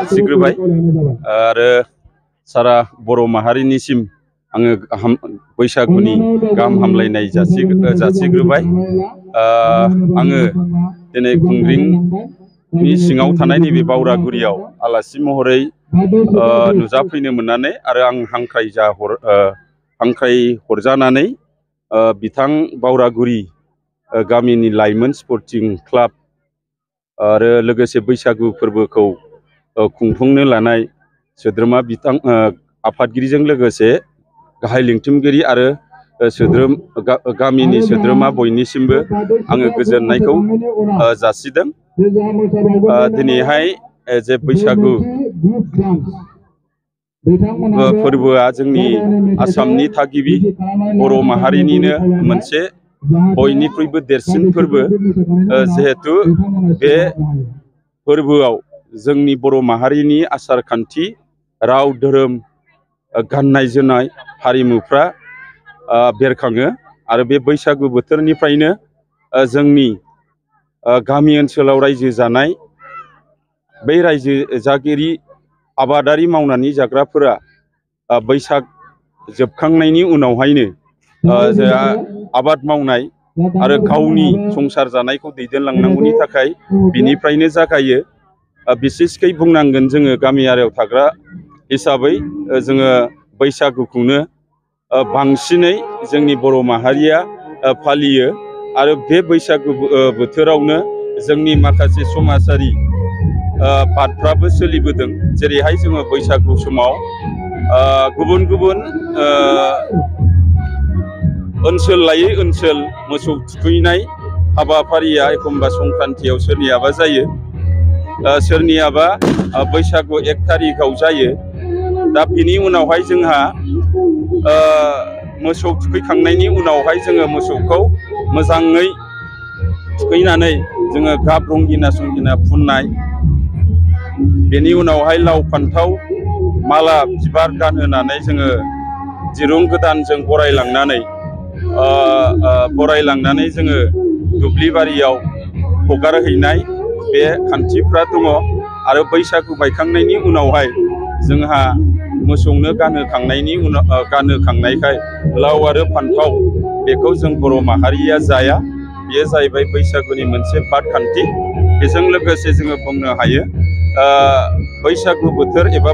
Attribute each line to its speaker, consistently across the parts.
Speaker 1: सिग्रोबाय आरो सारा बर' माहारिनिसिम आङो बैसागुनि गाहाम हामलायनाय जासिग्रोबाय। आङो दिनै खुंग्रिंनि सिङाव थानाय नैबे बावरागुरियाव आलासि महरै नुजाफैनो मोननानै आरो आं हांख्राय हरजानानै बिथां बावरागुरि गामिनि लाइमोन स्पर्टिं क्लाब आरो लोगोसे बैसागु फोरबोखौ खुंफुंनो लानाय सोद्रोमा बिथां आफादगिरिजों लोगोसे गाहाय लिंथुमगिरि आरो गामिनि सोद्रोमा बयनिसिमबो आङो गोजोननायखौ जासिदों। दिनैहाय जे बैसागु फोरबोआ जोंनि आसामनि थागिबि बर' माहारिनिनो मोनसे बयनिख्रुइबो देरसिन फोरबो। जिहेतु बे फोरबोआव जोंनि बर' माहारिनि आसार खान्थि, राव, धोरोम, गाननाय जोमनाय, हारिमुफ्रा बेरखाङो आरो बे बैसागु बोथोरनिफ्रायनो जोंनि गामि ओनसोलाव रायजो जानाय बै रायजो जागिरि आबादारि मावनानै जाग्राफोरा बैसाग जोबखांनायनि उनावहायनो आबाद मावनाय आरो गावनि संसार जानायखौ दैदेनलांनांगौनि थाखाय बिनिफ्रायनो जागायो। बिसेसकै बुंनांगोन जोङो गामियारियाव थाग्रा हिसाबै जोङो बैसागुखौनो बांसिनै जोंनि बर' माहारिया फालियो आरो बे बैसागु बोथोरावनो जोंनि माखासे समाजारि बादफ्राबो सोलिबोदों। जेरैहाय जोङो बैसागु समाव गुबुन गुबुन ओनसोल लायै ओनसोल मोसौ थुखैनाय हाबाफारिया एखम्बा संक्रान्तियाव सोरनियाबा जायो, सोरनियाबा बैसागु 1 थारिखआव जायो। दा बिनि उनावहाय जोंहा मोसौ थुखैखांनायनि उनावहाय जोङो मोसौखौ मोजाङै थुखैनानै जोङो गाब रंगिना संगिना फुननाय, बेनि उनावहाय लाव फान्थाव माला बिबार गानहोनानै जोङो दिरुं गोदानजों बरायलांनानै जोङो दुब्लि बारियाव हगारहैनाय बे खान्थिफ्रा दङ। आरो बैसागु बायखांनायनि उनावहाय जोंहा मोसौनो गानहोखांनायखाय लाव आरो फान्थाव बेखौ जों बर' माहारिया जाया। बेयो जाहैबाय बैसागुनि मोनसे बादखान्थि। बेजों लोगोसे जोङो बुंनो हायो बैसागु बोथोर एबा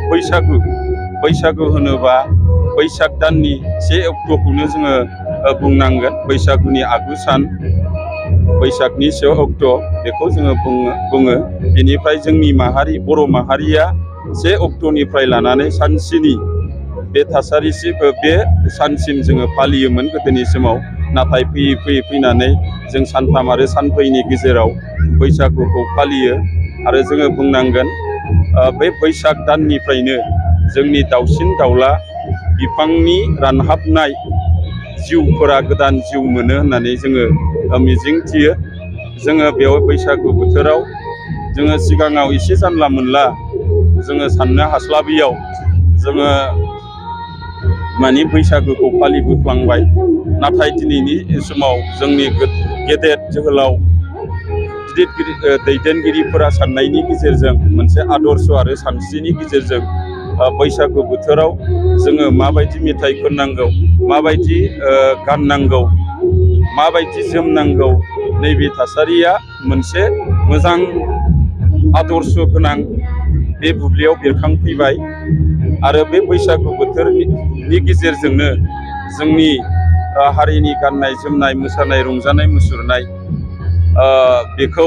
Speaker 1: बैसागु होनोबा बैसाग दाननि 1 अक्ट'खौनो जोङो बुंनांगोन। बैसागुनि आगु सान बैसागनि 1 अक्ट' बेखौ जोङो बुङो। बेनिफ्राय जोंनि बर' माहारिया 1 अक्ट'निफ्राय लानानै सानस्नि बे सानसिम जोङो फालियोमोन गोदोनि समाव। नाथाय फैयै फैनानै जों सानथाम आरो सानब्रैनि गेजेराव बैसागुखौ फालियो। आरो जोङो बुंनांगोन बे बैसाग दाननिफ्रायनो जोंनि दाउसिन दाउला बिफांनि रानहाबनाय जिउफोरा गोदान जिउ मोनो होननानै जोङो मिजिंथियो। जोङो बेयाव बैसागु बोथोराव जोङो सिगाङाव एसे जानला मोनला जोङो साननो हास्लाबियाव जोङो बैसागुखौ फालिबोफ्लांबाय। नाथाय दिनैनि समाव जोंनि गेदेर जोहोलाव गिदिर दैदेनगिरिफोरा साननायनि गेजेरजों मोनसे आदर्श आरो सानस्रिनि गेजेरजों बैसागु बोथोराव जोङो माबायदि मेथाइ खननांगौ, माबायदि गाननांगौ, माबायदि जोमनांगौ, नैबे थासारिया मोनसे मोजां आदर्श गोनां बे बुब्लियाव बेरखांफैबाय। आरो बे बैसागु बोथोरनि गेजेरजोंनो जोंनि हारिनि गाननाय जोमनाय, मोसानाय, रंजानाय, मुसुरनाय बेखौ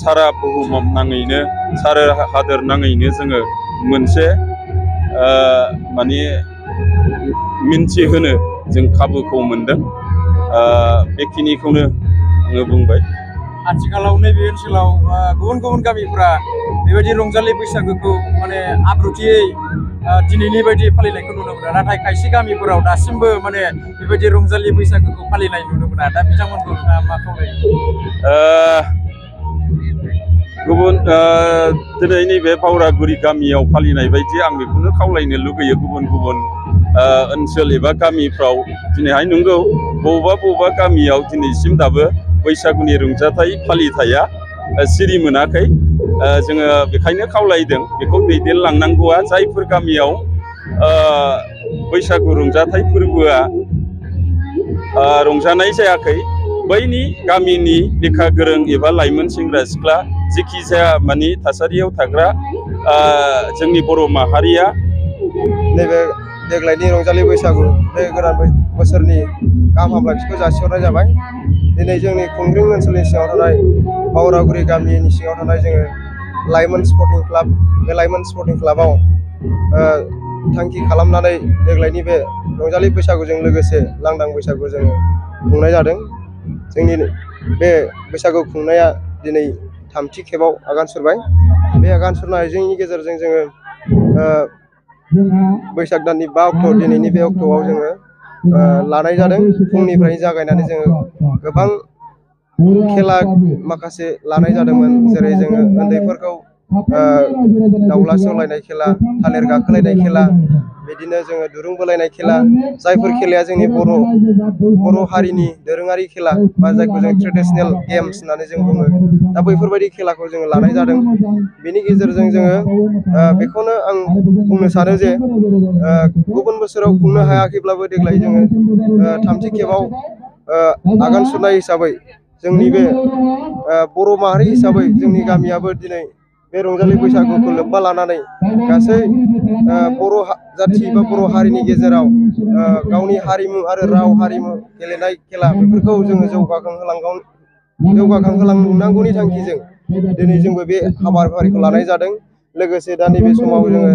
Speaker 1: सारा बुहुम नाङैनो, सारा हादोर नाङैनो जोङो मोनसे मिन्थिहोनो जों खाबुखौ मोनदों। बेखिनिखौनो आङो बुंबाय।
Speaker 2: आथिखालाव नैबे ओनसोलाव गुबुन गुबुन गामिफोरा बेबायदि रंजालि बैसागोखौ माने आब्रुथियै दिनैनि बायदि फालिनायखौ नुनो मोना, नाथाय खायसे गामिफोराव दासिमबो माने बेबायदि रंजालि बैसागोखौ फालिनाय नुनो मोना। दा बिथांमोनखौ नोंथाङा मा खावलायो?
Speaker 1: गुबुन दिनै नैबे फावरागुरि गामियाव फालिनाय बायदि आं बेखौनो खावलायनो लुगैयो। गुबुन गुबुन ओनसोल एबा गामिफ्राव दिनैहाय नंगौ बबेबा गामियाव दिनैसिम दाबो बैसागुनि रंजाथाइ फालिथाया सिरि मोनाखै। जोङो बेखायनो खावलायदों बेखौ दैदेनलांनांगौआ। जायफोर गामियाव बैसागु रंजाथाइ फोरबोआ रंजानाय जायाखै, बैनि गामिनि लेखा गोरों एबा लाइमोन सेंग्रा सिख्ला जेखि जाया मानि थासारियाव थाग्रा जोंनि बर' माहारिया
Speaker 3: नैबे देग्लायनि रंजालि बैसागु बे गोदान बोसोरनि गाहाम हामलायथिखौ जासिहरनाय जाबाय। दिनै जोंनि खुंग्रिं ओनसोलनि सिङाव थानाय फावरागुरि गामिनि सिङाव थानाय जोङो लाइमोन स्पर्टिं क्लाब, बे लाइमोन स्पर्टिं क्लाबाव थांखि खालामनानै देग्लायनि बे रंजालि बैसागुजों लोगोसे लांदां बैसागु जोङो खुंनाय जादों। जोंनि बे बैसागु खुंनाया दिनै थामथि खेबाव आगान सुरबाय। बे आगान सुरनायनि गेजेरजों जोङो बैसाग दाननि 5 अक्ट' दिनैनि बे अक्ट'आव जोङो लानाय जादों। फुंनिफ्रायनो जागायनानै जोङो गोबां खेला माखासे लानाय जादोंमोन, जेरै जोङो उन्दैफोरखौ दाउला सौलायनाय खेला, थालिर गाखोलायनाय खेला, बिदिनो जोङो दुरुं बोलायनाय खेला, जायफोर खेलाया जोंनि बर' हारिनि दोरोङारि खेला बा जायखौ जों ट्रेडिसनेल गेम्स होननानै जों बुङो। दा बैफोरबायदि खेलाखौ जोङो लानाय जादों। बेनि गेजेरजों जोङो बेखौनो आं बुंनो सानो जे गुबुन बोसोराव खुंनो हायाखैब्लाबो देग्लाय जोङो थामथि खेबाव आगान सुरनाय हिसाबै जोंनि बे बर' माहारि हिसाबै जोंनि गामियाबो दिनै बे रंजालि बैसागुखौ लोब्बा लानानै गासै बर' जाथि बा बर' हारिनि गेजेराव गावनि हारिमु आरो राव हारिमु गेलेनाय खेला बेफोरखौ जोङो जौगाखांहोलांनांगौनि थांखिजों दिनै जोंबो बे हाबाफारिखौ लानाय जादों। लोगोसे दा नैबे समाव जोङो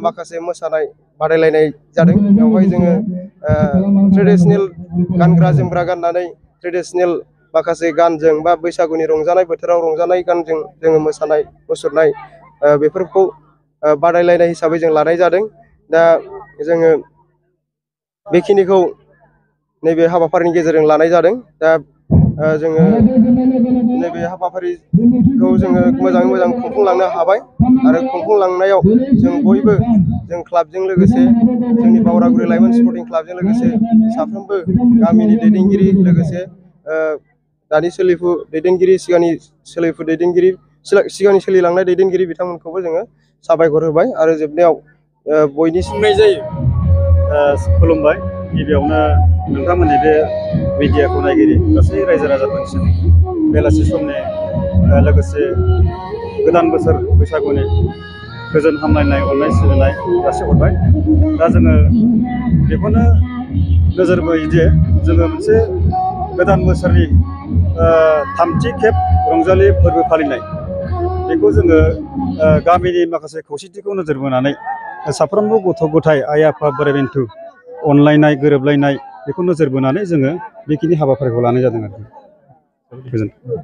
Speaker 3: माखासे मोसानाय बादायलायनाय जादों। बेवहाय जोङो ट्रेडिसनेल गानग्रा जोमग्रा गाननानै ट्रेडिसनेल माखासे गानजों बा बैसागुनि रंजानाय बोथोराव रंजानाय गानजों जोङो मोसानाय मुसुरनाय बेफोरखौ बादायलायनाय हिसाबै जों लानाय जादों। दा जोङो बेखिनिखौ नैबे हाबाफारिनि गेजेरजों लानाय जादों। दा जोङो नैबे हाबाफारिखौ जोङो मोजाङै मोजां खुंफुंलांनो हाबाय आरो खुंफुंलांनायाव जों बयबो जों क्लाबजों लोगोसे जोंनि फावरागुरि लाइमोन स्पर्टिं क्लाबजों लोगोसे साफ्रोमबो गामिनि दैदेनगिरि, लोगोसे दानि सोलिफु दैदेनगिरि, सिगांनि सोलिलांनाय दैदेनगिरि बिथांमोनखौबो जोङो साबायखर होबाय। आरो जोबनायाव
Speaker 2: बुंनाय जायो।
Speaker 4: खुलुमबाय। गिबियावनो नोंथांमोननि बे मिडियाखौ नायगिरि गासै रायजो राजाफोरनिसिम बेलासि समनि लोगोसे गोदान बोसोर बैसागुनि गोजोन हामलायनाय, अननाय सिबिनाय जासिहरबाय। दा जोङो बेखौनो नोजोर बोयो जे जोङो मोनसे गोदान बोसोरनि थामथि खेब रंजालि फोरबो फालिनाय, बेखौ जोङो गामिनि माखासे खौसेथिखौ नोजोर बोनानै साफ्रोमबो गथ' गथाय, आइ आफा, बोराइ बेन्थ' अनलायनाय, गोरोबलायनाय बेखौ नोजोर बोनानै जोङो बेखिनि हाबाफारिखौ लानाय जादों आरो। गोजोन्थों।